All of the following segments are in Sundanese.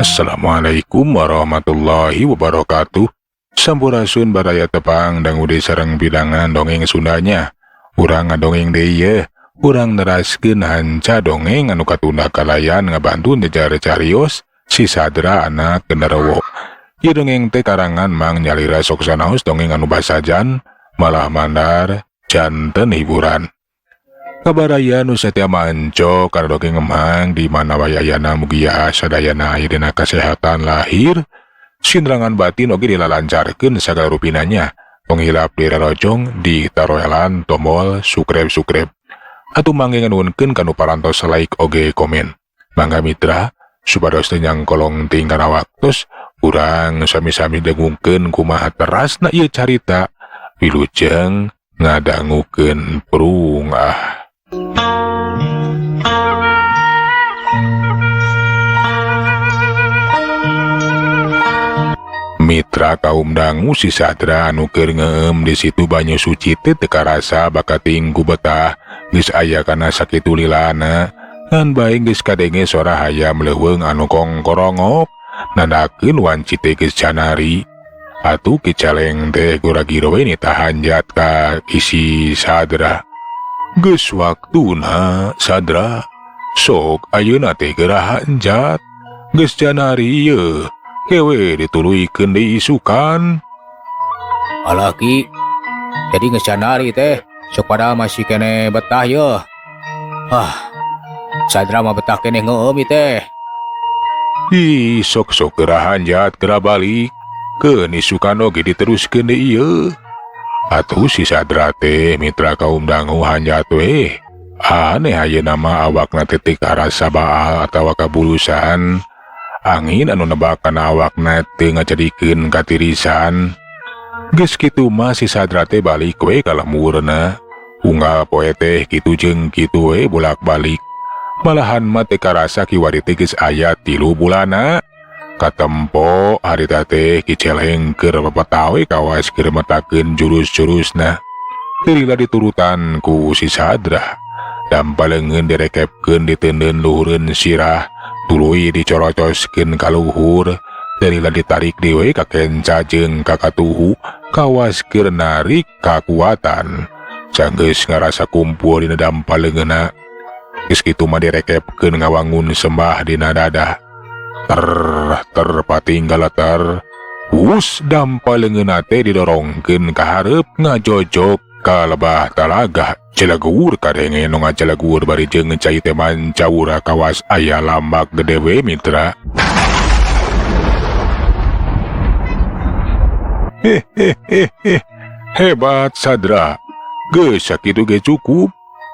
Assalamualaikum warahmatullahi wabarakatuh. Sampurasun baraya tepang dangu deui sareng bilangan dongeng Sundanya. Urang ngadongeng deui ye. Urang neraskeun hanca dongeng anu katunda kalayan ngabantu nyejar carios si Sadra anak genderuwo. Ieu dongeng teh karangan Mang Nyalira sok sanaos dongeng anu basajan malah mandar janten hiburan. Kabaraya nu satia manco kana dongeng Emang di mana wae ayana mugia sadayana aya dina kasehatan lahir sinrangan batin oge dilalancarkeun sagala rupina nya. Tong hilap dirarojong di taroelan tombol subscribe subscribe. Atuh mangge nganuhunkeun kanu parantos like oge komen. Mangga mitra supados teu nyangkolong teuing kana waktos urang sami-sami dangukeun kumaha terasna ieu carita wilujeng ngadangukeun prung ah. Mitra kaum dangu si Sadra anu keur ngeem di situ banyu suci teh teu karasa bakating ku betah geus aya kana sakitu lilana ngan bae geus kadenge sora hayam leuweung anu kongkorongok nandakeun wanci teh geus canari. Atuh Ki Celeng teh guragir we nita hanjat ka isi Sadra. Geus waktuna Sadra sok ayeuna teh geura hanjat geus canari yeuh. Kewe dituluykeun deui isukan. Alah Ki, jadi geus canari teh, sok padahal masih kene betah yeuh. Ah, Sadra mah betah keneh ngeueum ieu teh. Ih, sok-sok geura hanjat geura balik. Keun isukan oge diteruskeun deui ieu. Atuh si Sadra teh mitra kaum dangu hanjat we. Aneh ayeuna mah awakna teh teu karasa baal atawa kabulusan. Angin anu nebak kana awakna teu ngajadikeun katirisan. Geus kitu mah si Sadra teh balik we ka lemburna. Unggal poe teh kitu jeung kitu we bolak-balik. Malahan mah teu karasa kiwari teh geus aya 3 bulana. Katempo harita teh Ki Celeng keur papatawe kawas keur metakeun jurus-jurusna. Teu lila diturutan ku si Sadra. Dampa leungeun direkepkeun diteundeun luhureun sirah, tuluy dicorocoskeun ka luhur, teu lila ditarik deui ka kenca jeung ka katuhu, kawas keur narik kakuatan. Sanggeus ngarasa kumpul dina dampa leungeunna. Geus kitu mah direkepkeun ngawangun sembah dina dada. Ter ter patinggal ter. Hus dampa leungeunna teh didorongkeun ka hareup ngajojok ka lebah talaga. Celegur kadenge nu ngacelegur bari jeung cai teh mancawura kawas aya lambak gede we mitra. Hehehehe. Hebat Sadra. Geus sakitu ge cukup.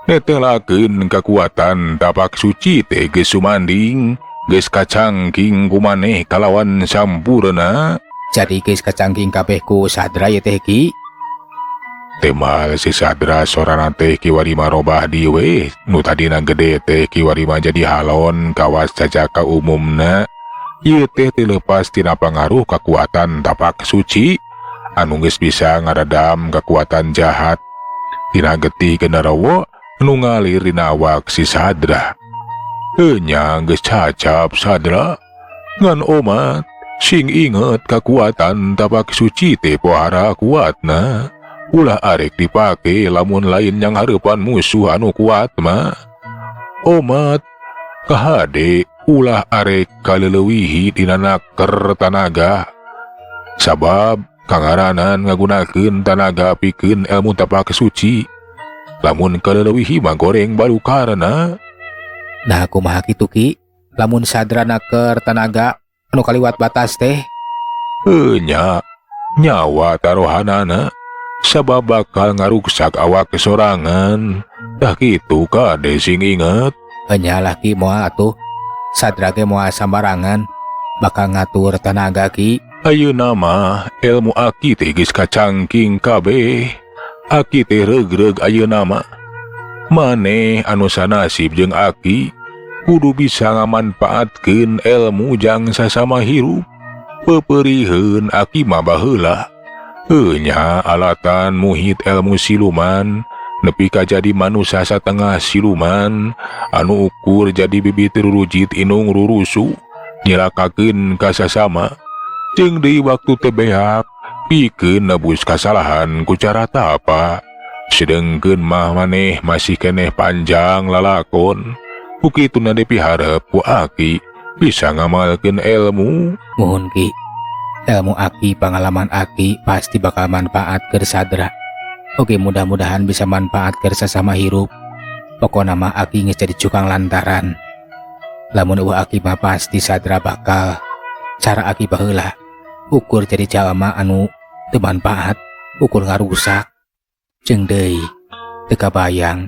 Netelakeun kakuatan tapak suci teh geus sumanding. Geus kacangking ku maneh kalawan sampurna. Jadi geus kacangking kabeh ku Sadra ye teh Ki. Temal si Sadra sorana teh kiwari marobah diwe nu tadina gede teh kiwari mah jadi halon kawas cacaka umumna. Ieu teh teu leupas tina pangaruh kakuatan tapak suci anu geus bisa ngaredam kakuatan jahat tina getih genderuwo nu ngalir dina awak si Sadra. Enya geus cacap Sadra ngan omat sing inget kakuatan tapak suci teh pohara kuatna. Ulah arek dipake lamun lain yang hareupan musuh anu kuat mah. Omat kahade ulah arek kaleulewihi dina naker tanaga. Sabab kangaranan ngagunakeun tanaga pikeun ilmu tapak suci. Lamun kaleulewihi mah goreng balukarna. Nah kumaha kitu Ki? Lamun Sadra naker tanaga anu kaliwat batas teh? Enya nyawa taruhanana. Sabab bakal ngaruksak awak kesorangan. Dah kitu kade sing inget. Enya lah Ki moal atuh. Sadra ge moal sambarangan bakal ngatur tanaga Ki. Ayeuna mah ilmu aki teh geus kacangking kabeh. Aki teh reug-reug ayeuna mah. Maneh anu sanasib jeung aki kudu bisa ngamanfaatkeun ilmu jang sasama hirup. Peperiheun aki mah baheula. Enya alatan muhit ilmu siluman Nepi ka jadi manusia satengah siluman anu ukur jadi bibit rurujit inung rurusu nyilakakeun ka sasama jeung deui waktu teu beak pikeun nebus kasalahan ku cara tapa. Sedengkeun mah maneh masih keneh panjang lalakon. Ku kituna dipiharep ku aki bisa ngamalkeun ilmu. Muhun Ki, ilmu aki, pengalaman aki pasti bakal manfaat keur Sadra. Oke, mudah-mudahan bisa manfaat keur sasama hirup. Pokona mah aki geus jadi cukang lantaran. Lamun euweuh aki mah pasti Sadra bakal cara aki baheula. Ukur jadi jalma anu teu manfaat, ukur ngarusak. Jeung deui teu kabayang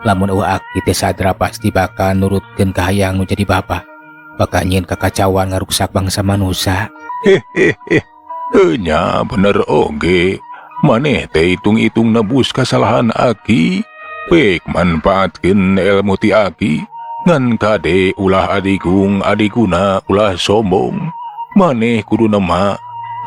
lamun euweuh aki teh Sadra pasti bakal nurutkeun kahayang nu jadi bapa. Bakal nyieun kakacauan ngaruksak bangsa manusia. Hehehe. Enya bener oge. Maneh teh hitung-hitung nebus kasalahan aki. Pek manfaatkeun ilmu ti aki. Ngan kade ulah adigung adiguna ulah sombong. Maneh kudu nema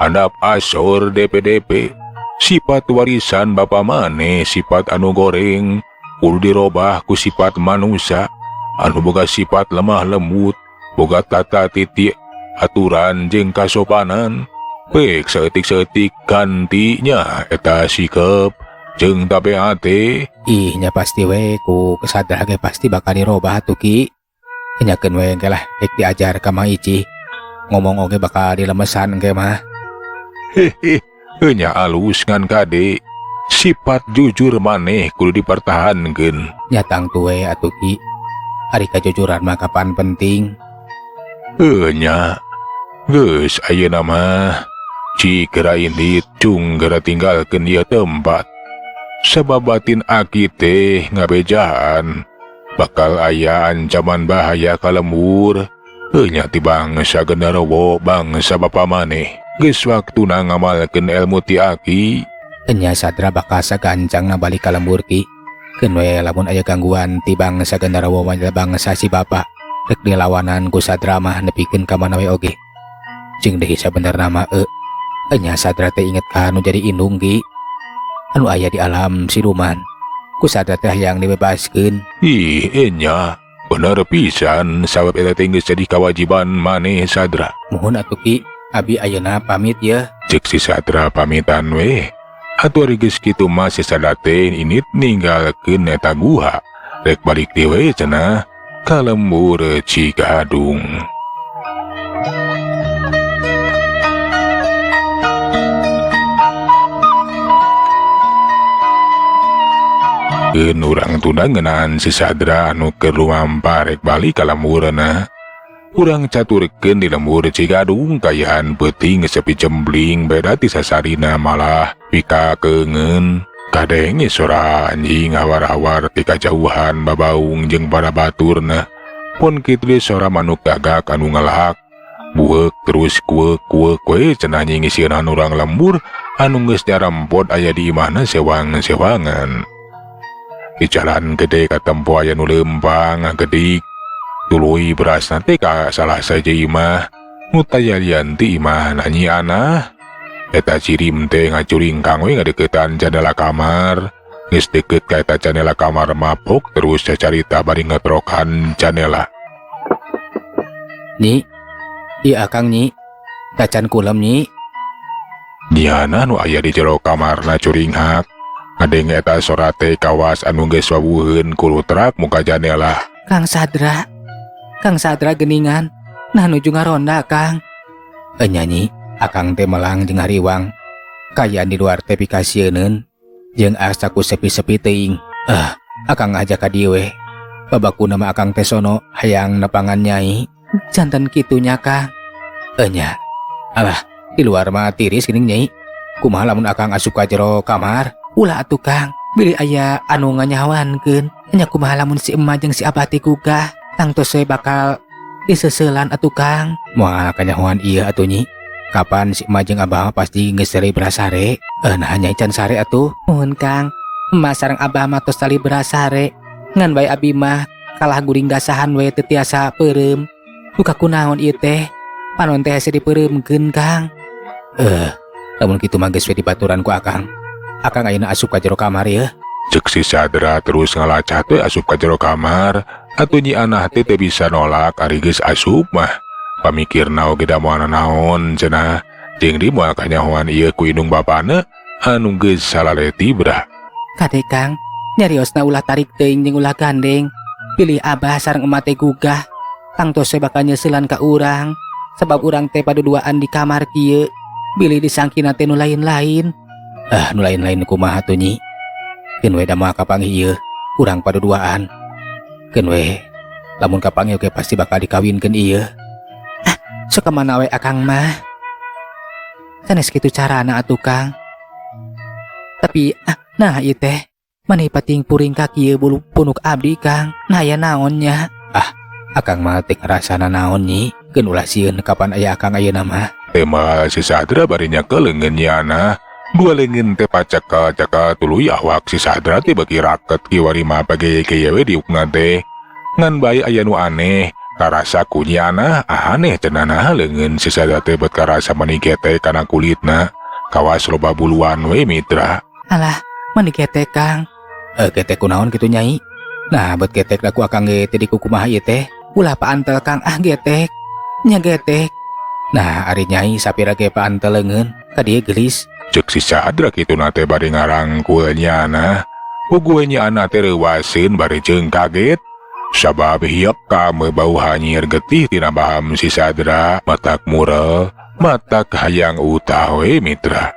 handap asor DPDP. Sifat warisan bapa maneh sifat anu goreng kudu dirobah ku sifat manusia anu boga sifat lemah lembut, boga tata titik aturan jeung kasopanan. Pek saeutik-saeutik gantinya eta sikep jeung tabeat teh. Ih nya pasti we ku Sadra ge pasti bakal dirobah atuh Ki. Nyakeun we engke lah rek diajar ka Mang Ici. Ngomong oge bakal dilemesan engke mah. Hehe, nya alus ngan kade. Sifat jujur maneh kudu dipertahankeun. Nya tangtu we atuh Ki. Ari kajujuran mah kapan penting. Enya geus ayeuna mah cik geura indit cung geura tinggalkeun ieu tempat. Sabab batin aki teh ngabejaan bakal aya ancaman bahaya ka lembur. Enya ti bangsa genderowo bangsa bapa maneh. Geus waktuna ngamalkeun ilmu ti aki. Enya Sadra bakal sagancangna balik ka lembur Ki. Keun we lamun aya gangguan ti bangsa genderowo mah bangsa si bapa. Rek dilawanan ku Sadra mah nepikeun ka mana we oge. Jeung deui sabenerna mah enya Sadra teh inget ka anu jadi indung Ki. Anu aya di alam siluman. Ku Sadra teh hayang dibebaskeun. Ih enya bener pisan sabab eta teh geus jadi kewajiban maneh Sadra. Muhun atuh Ki, abi ayeuna pamit ya. Cek si Sadra pamitan we. Atuh ari geus kitu mah si Sadra teh init ninggalkeun eta guha. Rek balik deui we cenah ka lembur Cigadung. Keun urang tunda ngeunaan si Sadra anu keur lumampah rek balik ka lemburna. Urang caturkeun di lembur Cigadung kayaan peuting sepi jembling beda ti sasarina malah pika keungeun. Kadenge sora anjing hawar-hawar ti kajauhan babaung jeung para baturna. Pon kitu deui sora manuk gagak anu ngelak. Bueuk terus kueuk-kueuk we cenah nyingisieunan urang lembur anu geus nyarempot aya di imahna sewang-sewangan. Di jalan gede katempo aya nu leumpang ngagedik. Tuluy berasna teh ka salah saja imah. Nu tayalian ti imah Nyi Anah. Eta cirim teh ngacuringkang we ngadeukeutan jandela kamar. Geus deukeut ka eta jandela kamar mapok terus cacarita bari ngetrokan jandela. Nyi, ieu akang Nyi, tacan kulem Nyi. Nyi Anah nu aya di jero kamarna curinghak. Ngadenge eta sora teh kawas anu geus wawuheun kulutrak muka jandela. Kang Sadra, Kang Sadra geningan, nah nuju ngaronda Kang. Enya Nyi, akang teh melang jeung hariwang. Kaayaan di luar teh pikasieuneun jeung asa ku sepi-sepi teuing. Akang ngajak ka dieu we. Babakuna mah akang teh sono hayang nepangan nyai. Janten kitunya Kang. Enya, alah di luar mah tiris geuning Nyai. Kumaha lamun akang asup ka jero kamar? Ulah atuh Kang, bilih aya anu nganyawankeun. Nya kumaha lamun si emak jeung si abah teh gugah, tangtos we bakal diseseulan atuh Kang. Moal kanyahoan ieu atuh Nyi. Kapan si emak jeung abah mah pasti geus seri berasare. Nah nyai can sare atuh. Nuhun Kang, emak sareng abah mah tos tali berasare. Ngan bae abi mah kalah guring gasahan we teu tiasa peureum. Duka kunaon ieu teh? Panon teh hese dipeureumkeun Kang. Lamun kitu mah geus we dibaturan ku akang. Akang ayeuna asup ka jero kamar yeuh. Cek si Sadra terus ngalacah teh asup ka jero kamar. Atuh Nyi Anah teh teu bisa nolak ari geus asup mah. Pamikirna oge da moal naon cenah. Jeung di moal kanyahoan ieu ku indung bapana anu geus salaleti brah. Kade Kang, nyariosna ulah tarik teuing jeung ulah gandeng. Bilih abah sareng emak teh gugah. Tangtos we bakal nyeuselan ka urang. Sebab urang teh paduduaan di kamar kieu. Bilih disangkina teh nu lain-lain. Ah, nu lain-lain kumaha tuh, Nyi? Keun we da moal kapanggih ieu, urang paduduaan. Keun we, lamun kapanggih oge pasti bakal dikawinkeun ieu. Ah, sok kamana we akang mah? Sanes kitu carana atuh, Kang. Tapi ah, nah ieu teh mani pating puring ka kieu bulu punuk abdi, Kang. Nah, aya naon nya? Ah, akang mah teu ngarasana naon, Nyi. Keun ulah sieun kapan aya akang ayeuna mah. Tema si Sadra bari nyekel leungeun Nyi Anah. Dua leungeun teh pacekel-cekel tuluy awak si Sadra teh beuki raket kiwari mah pageye-geye we diukna teh. Ngan bae aya nu aneh, karasa ku Nyi Anah aneh cenah nah leungeun si Sadra teh bet karasa mani getek kana kulitna. Kawas loba buluan we, mitra. Alah, mani getek, Kang. Eh, getek kunaon kitu, Nyai? Nah, bet getek da ku akang ge teu dikukumaha ieu teh. Ulah paantel, Kang, ah getek. Nya getek. Nah, ari Nyai sapira ge paantel leungeun, ka dieu geulis. Cek si Sadra kituna teh bari ngarangkul Nyi Anah. Puguh Nyi Anah teh reuwaseun bari jeung kaget. Sabab hiek kame bau hanyir getih tina baham si Sadra, matak murel, matak hayang utah we, mitra.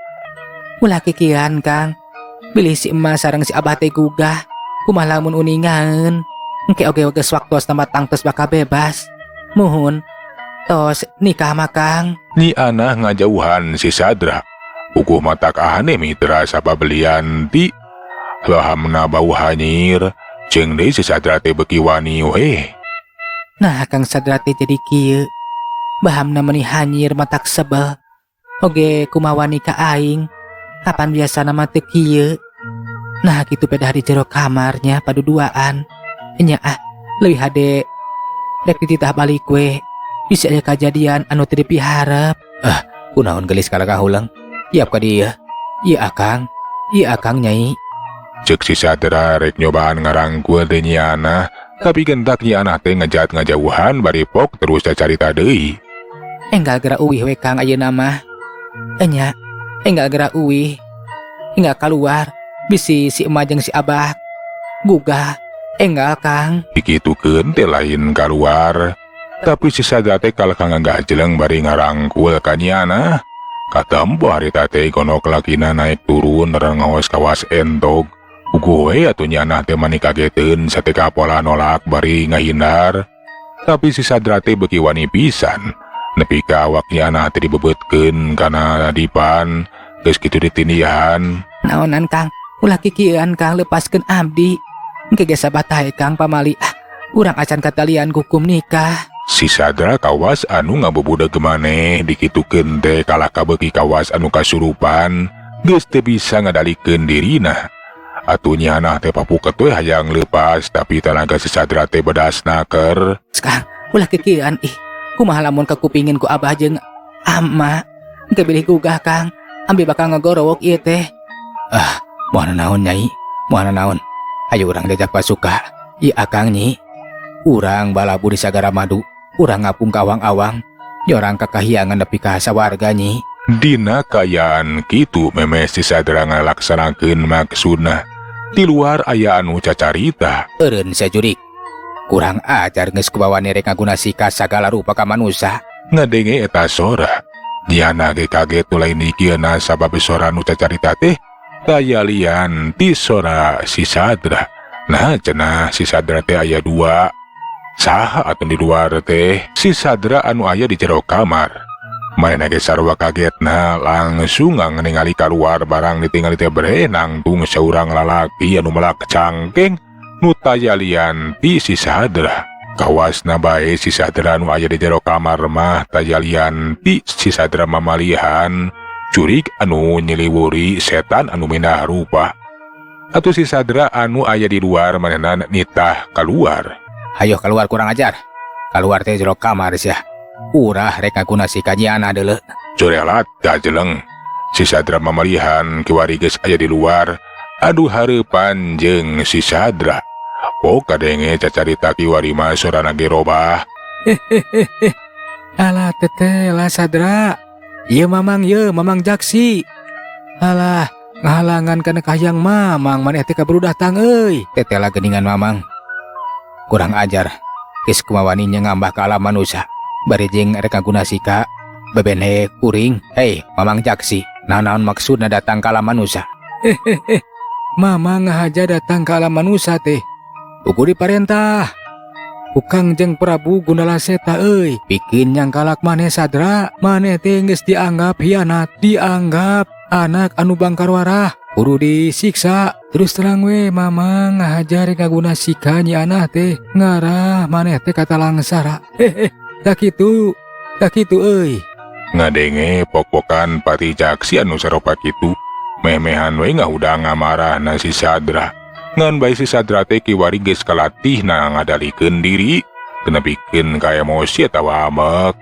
Ulah kikieuan, Kang. Bilih si emak sareng si abah teh gugah. Kumaha lamun uningaeun. Engke oge geus waktosna mah tangtos bakal bebas. Muhun. Tos nikah mah, Kang. Nyi Anah ngajauhan si Sadra. Puguh matak aneh, mitra, sabab lian ti bahamna bau hanyir. Jeung deui si Sadra teh beuki wani we. Nah, Kang Sadra teh jadi kieu. Bahamna meni hanyir matak sebel. Oge kumaha wani ka aing. Kapan biasana mah teu kieu. Nah, kitu pedah di jero kamarnya paduduaan. Nya ah, leuwih hade rek dititah balik we. Bisa aya kajadian anu teu dipiharep. Ah, kunaon geulis kalah kahulang? Iap ka dieu. Ieu akang. Ieu akang, Nyai. Cek si Sadra rek nyobaan ngarangkul teh Nyi Anah, tapi gentak Nyi Anah teh ngejat ngajauhan bari pok terus carita deui. Enggal geura uwih we, Kang, ayeuna mah. Enya, enggal geura uwih. Enggal keluar, bisi si emak jeung si abah gugah. Enggal, Kang. Dikitukeun teh lain keluar. Tapi si Sadra teh kalah ngagajleng bari ngarangkul ka Nyi Anah. Katempo harita teh gonok lakina naik turun ngawas kawas entog. Puguh we atuh Nyi Anah teh mani kageteun sateka pola nolak bari ngahindar. Tapi si Sadra teh beuki wani pisan. Nepi ka awak Nyi Anah teh dibebetkeun kana dipan, geus kitu ditindihan. Naonan, Kang? Ulah kikieuan, Kang, lepaskeun abdi. Engke ge sabatahe, Kang, pamali. Ah, urang acan katalian hukum nikah. Si Sadra kawas anu ngabubudeg maneh dikitukeun teh kalah kabeuki kawas anu kasurupan, geus teu bisa ngadalikeun dirina. Atuh Nyi Anah teh papuket we hayang leupas, tapi tanaga si Sadra teh bedas naker. Kang, ulah kikieuan ih. Kumaha lamun kakupingin ku abah jeung ama? Engke bilih gugah, Kang. Ambi bakal ngagorowok ieu teh. Ah, moal naon, Nyai? Moal naon? Ayo urang jajak pasuka. Ieu akang, Nyi. Urang balabu di sagara madu. Urang ngapung ka awang-awang. Nyorang kakahyangan nepi ka sawarga, Nyi. Dina kaayaan kitu memes si Sadra ngalaksanakeun maksudna. Di luar aya anu cacarita. Eureun sia jurik. Kurang ajar geus kubawa rek ngaguna sikat sagala rupa ka manusa. Ngadenge eta sora. Nyi Anah ge kaget nu lain dikieuna sabab sora nu cacarita teh taya lian ti sora si Sadra. Nah, cenah si Sadra teh aya dua. Saha atuh di luar teh? Si Sadra anu aya di jero kamar. Manehna ge sarua kagetna langsung ningali kaluar barang ditingali teh bre nangtung saurang lalaki anu melak cangkeng nu taya lian ti si Sadra. Kawasna bae si Sadra anu aya di jero kamar mah taya lian ti si Sadra mamalihan jurig anu nyiliwuri setan anu minah rupa. Atuh si Sadra anu aya di luar manehna nitah keluar. Hayo keluar, kurang ajar. Keluar teh jero kamar sia. Urah rek ngaguna si ka Nyi Anah deuleu. Corelat gajeleng. Si Sadra mamalihan kiwari geus aya di luar. Adu hareupan jeung si Sadra. Pok kadenge cacarita kiwari mah sorana ge robah. Alah, teteh lah Sadra. Ieu Mamang, ye Mamang Jaksi. Alah, ngahalangan kana kahayang Mamang, maneh teh kaburu datang euy. Teteh lah geuningan Mamang. Kurang ajar. Geus kumaha wani ngambah ka alam manusia. Bari jeung rek ngaguna sika bebene kuring. Hei, Mamang Jaksi, naon maksudna datang ka alam manusia? Mamang ngahaja datang ka alam manusia teh. Ukur diparentah ku Kangjeng Prabu Gundala Seta euy. Bikin nyangkalak maneh Sadra, maneh teh geus dianggap hianat, dianggap anak anu bangkarwarah, kudu disiksa. Terus terang we Mamang ngahaja rek ngaguna sika Nyi Anah teh ngarah maneh teh kata langsara. Hehe, tak kitu, tak kitu euy. Ngadenge pok-pokan Patih Jaksi anu saropa kitu, meh-mehan we ngahudang ngamarahna si Sadra. Ngan bae si Sadra teh kiwari geus kalatih na ngadalikeun diri, teu nepikeun ka emosi atawa ambek.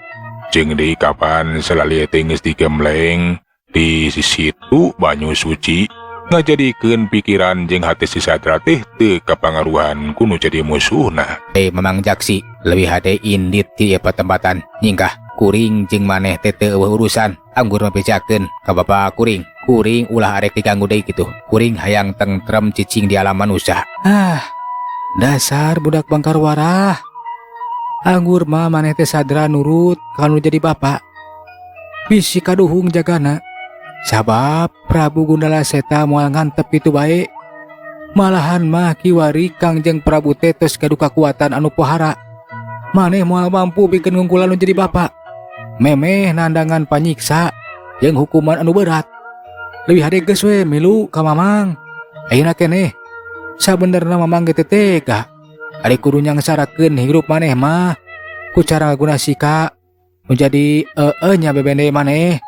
Jeung deui kapan salali teh geus digembleng di sisitu banyu suci ngajadikeun pikiran jeung hati si Sadra teh teu kapangaruhan ku nu jadi musuhna. Hei Mamang Jaksi, leuwih hade indit ti ieu patempatan. Nyingkah kuring jeung maneh teh teu euweuh urusan. Anggur mah bejakeun ka bapa kuring. Kuring ulah arek diganggu deui kitu. Kuring hayang tentrem cicing di alam manusia. Ah, dasar budak bangkarwarah. Anggur mah maneh teh Sadra nurut kanu jadi bapak. Bisi kaduhung jagana. Sabab Prabu Gundala Seta moal ngantep kitu bae. Malahan mah kiwari Kangjeng Prabu teh tos gaduh kakuatan anu pohara. Maneh moal mampu bikin ngungkulan nu jadi bapak. Memeh nandangan panyiksa jeung hukuman anu berat. Leuwih hade geus we milu ka Mamang. Ayeuna keneh sabenerna Mamang ge teu tega. Ari kudu nyangsarakeun hirup maneh mah ku cara ngaguna sika menjadi nya bebende maneh.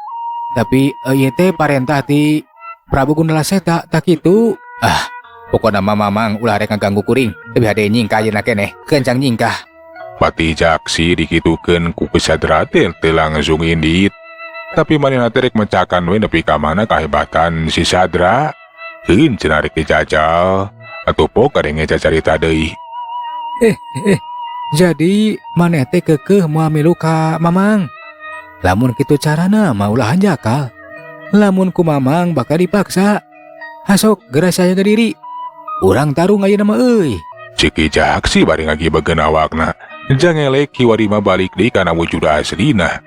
Tapi ieu teh parentah ti Prabu Gundala Seta tak kitu. Ah, pokona mah Mamang ulah rek ngaganggu kuring. Leuwih hade nyingkah ayeuna keneh, kencang nyingkah. Patih Jaksi dikitukeun ku Ki Sadra teh teu langsung indit. Tapi manehna teh rek mecakan we nepi ka mana kahebatan si Sadra. Keun cenah rek dijajal atuh pok kadenge cacarita deui. Jadi maneh teh keukeuh moal milu ka Mamang. Lamun kitu carana mah ulah hanjakal. Lamun ku Mamang bakal dipaksa. Hasok geura saya ke diri. Urang tarung ayeuna mah euy. Cek Ki Jaksi bari ngagibegeun awakna. Jangelek kiwari mah balik deui kana wujud aslina.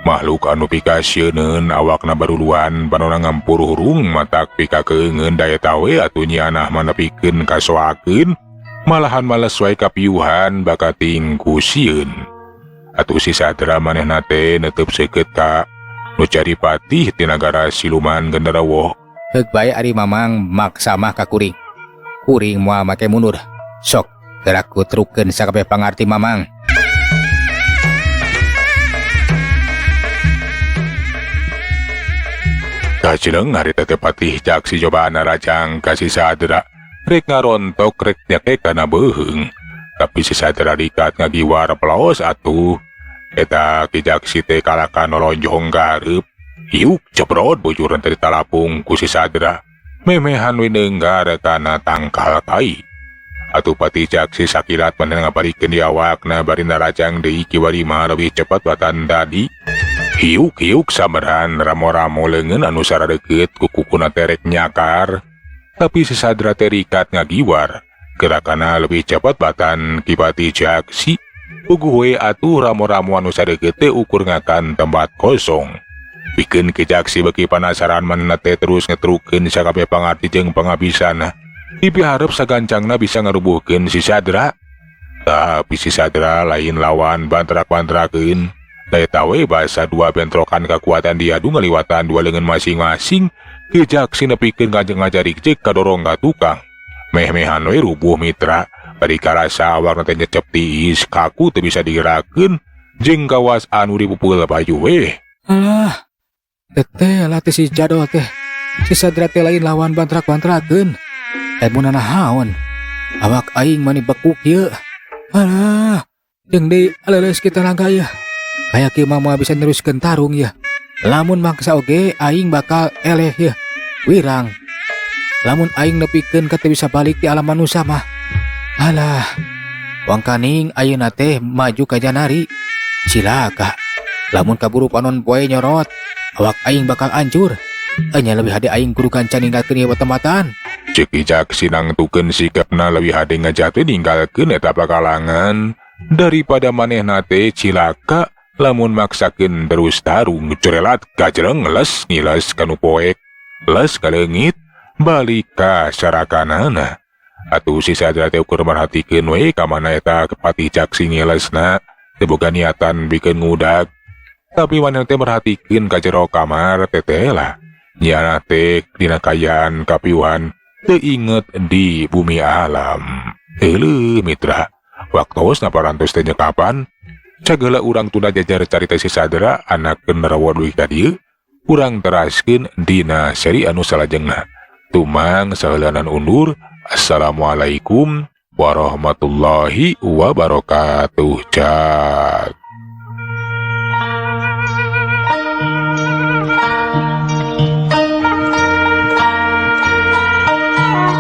Makhluk anu pikasieuneun awakna baruluan panona ngampurhurung matak pikakeungeun daya tawe atuh Nyi Anah mah nepikeun kasoakeun. Malahan males wae kapiuhan bakating ku sieun. Atuh si Sadra manehna teh netep seukeut ka nu jadi patih ti nagara siluman genderuwo. Heug bae ari Mamang maksa mah ka kuring. Kuring moal make mundur. Sok gerak kutrukeun sakabeh pangarti Mamang. Kacileng hari teh patih Jaksi cobaan narajang ka si Sadra. Rek ngarontok rek nyake kana beuheung. Tapi si Sadra rikat ngagiwar pelos atuh. Eta Ki Jaksi teh kalakan nolonjong ka hareup. Hiuk cebrot bujuran teh ditalapung ku si Sadra. Memehan we neunggar kana tangkal kai. Atuh Patih Jaksi sakilat manehna ngabalikeun di awakna bari narajang deui kiwari mah leuwih cepat batan tadi. Hiuk-hiuk sameran ramo-ramo leungeun anu saradeukeut ku kukuna terek nyakar. Tapi si Sadra teh rikat ngagiwar. Gerakanna lebih cepat batan Ki Patih Jaksi. Puguh we atuh ramo-ramo anu sadeukeut teh ukur ngakan tempat kosong. Pikeun Ki Jaksi beuki panasaran manehna teh terus ngetrukeun sakabeh pangarti jeung pangabisana. Dipiharep sagancangna bisa ngarubuhkeun si Sadra. Tapi si Sadra lain lawan bantrak-bantrakeun. Daya tawe basa dua bentrokan kekuatan diadu ngaliwatan dua leungeun masing-masing. Ki Jaksi nepikeun ngajeng ngajarik cek kadorong ka tukang. Meh-mehan we rubuh mitra. Bari karasa awakna teh nyecep tiis kaku teu bisa digerakkeun. Jeung kawas anu dipupeul baju we. Alah, teteh lah teh si jadol teh. Si Sadra teh lain lawan bantrak-bantrakeun. Ilmuna nahaon? Awak aing mani bekuk ieu. Alah, jeung deui aleuleus kita naga ieu. Kaya kieu mah moal bisa neruskeun tarung ieu. Lamun maksa oge aing bakal eleh ieu. Wirang. Lamun aing nepikeun ka teu bisa balik di alam manusia mah. Alah, wangkaning ayeuna teh maju ka janari. Cilaka. Lamun kaburu panon poe nyorot, awak aing bakal hancur. Enya leuwih hade aing kudu ganca ninggalkeun ieu tempatan. Cek Ijaksi nangtukeun sikapna leuwih hade ngajat ninggalkeun eta pakalangan daripada manehna teh cilaka lamun maksakeun terus tarung. Corelat gajreng les ngiles kanu poek les kaleungit balik ka sarakanana. Atuh si Sadra teh ukur merhatikeun we ka mana eta Patih Jaksi ngilesna, teu boga niatan bikeun ngudag, tapi manehna teh merhatikeun ka jero kamar teteh lah nyana teh dina kaayaan kapiuhan teu inget di bumi alam. Euleuh mitra, waktosna parantos teh nyekapan. Cagala urang tunda jajar carita si Sadra anak genderuwo dugi ka dieu. Urang teraskeun dina seri anu salajengna. Tumang saheulanan undur. Assalamualaikum warahmatullahi wabarakatuh. Cak.